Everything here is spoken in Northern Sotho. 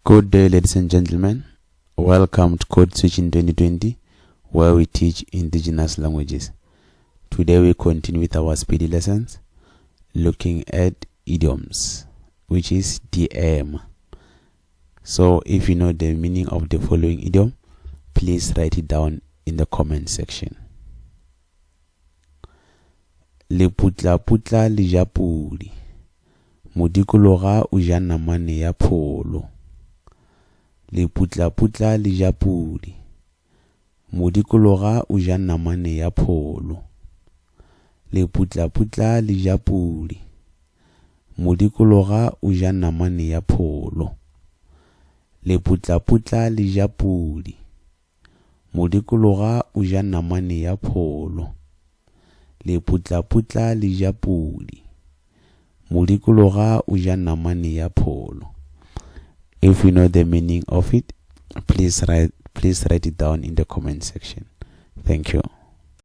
Good day, ladies and gentlemen. Welcome to Code Switching 2020, where we teach indigenous languages. Today we continue with our speedy lessons, looking at idioms, which is DM. So if you know the meaning of the following idiom, please write it down in the comment section. Leputlaputla le ja pudi. Modikologa o ja namane ya pholo. Leputlaputla le ja pudi. Modikologa o ja namane ya pholo. Leputlaputla le ja pudi. Modikologa o ja namane ya pholo. Leputlaputla le ja pudi. Modikologa o ja namane ya pholo. Leputlaputla le ja pudi. Modikologa o ja namane ya pholo. If you know the meaning of it, please write please write it down in the comment section. Thank you.